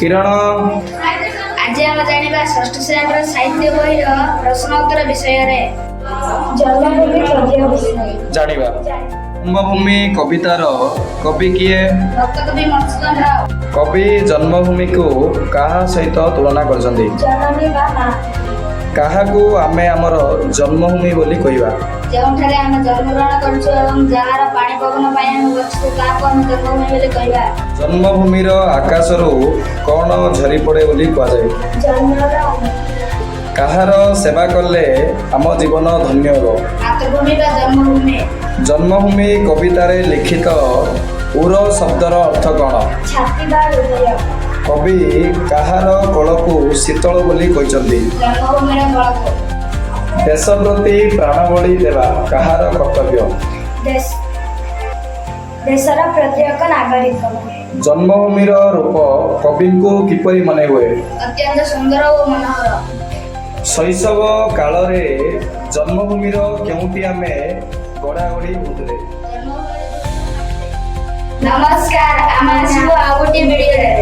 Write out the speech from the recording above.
କିରଣ। ଆଜି ଆମେ ଜାଣିବା ଷଷ୍ଠ ଶ୍ରେଣୀର ସାହିତ୍ୟ ବହିର ପ୍ରଶ୍ନ ଉତ୍ତର ବିଷୟରେ। ଜନ୍ମଭୂମି ପଦ୍ୟ ବିଷୟରେ ଜାଣିବା। ଜନ୍ମଭୂମି କବିତାର କବି କିଏ? ଭକ୍ତକବି ମଧୁସୂଦନ ରାଓ। କବି ଜନ୍ମଭୂମିକୁ କାହା ସହିତ ତୁଳନା କରିଛନ୍ତି? ଜନନୀ ବା ମା। କାହାକୁ ଆମେ ଆମର ଜନ୍ମଭୂମି ବୋଲି କହିବା? ଯେଉଁଠାରେ ଆମେ ଜନ୍ମଗ୍ରହଣ କରୁଛୁ ଏବଂ ଯାହାର ପାଣି ପବନ ପାଇଁ ଆମେ ବଞ୍ଚୁଛୁ, ତାହାକୁ ଆମେ ଜନ୍ମଭୂମି ବୋଲି କହିବା। ଜନ୍ମଭୂମିର ଆକାଶରୁ କ'ଣ ଝରିପଡ଼େ ବୋଲି କୁହାଯାଏ? ଜନ୍ମର ଆଲୋକ। କାହାର ସେବା କଲେ ଆମ ଜୀବନ ଧନ୍ୟ ହେବ? ମାତୃଭୂମି ବା ଜନ୍ମଭୂମି। ଜନ୍ମଭୂମି କବିତାରେ ଲିଖିତ ଉର ଶବ୍ଦର ଅର୍ଥ କ'ଣ? ଛାତି ବା ହୃଦୟ। କବି କାହାର କୋଳକୁ ଶୀତଳ ବୋଲି କହିଛନ୍ତି? ଜନ୍ମଭୂମିର ଫଳକୁ। ଦେଶ ପ୍ରତି ପ୍ରାଣବଳି ଦେବା କାହାର କର୍ତ୍ତବ୍ୟ? ଦେଶର ପ୍ରତ୍ୟେକ ନାଗରିକ। ଜନ୍ମଭୂମିର ରୂପ କବିଙ୍କୁ କିପରି ମନେ ହୁଏ? ଅତ୍ୟନ୍ତ ସୁନ୍ଦର ଓ ମନୋହର। ଶୈଶବ କାଳରେ ଜନ୍ମଭୂମିର କେଉଁଠି ଆମେ ଗଡ଼ାଗଡ଼ି ହେଉଥିଲେ? ନମସ୍କାର, ଆମେ ଆସିବୁ ଆଉ ଗୋଟିଏ ଭିଡ଼ିଓରେ।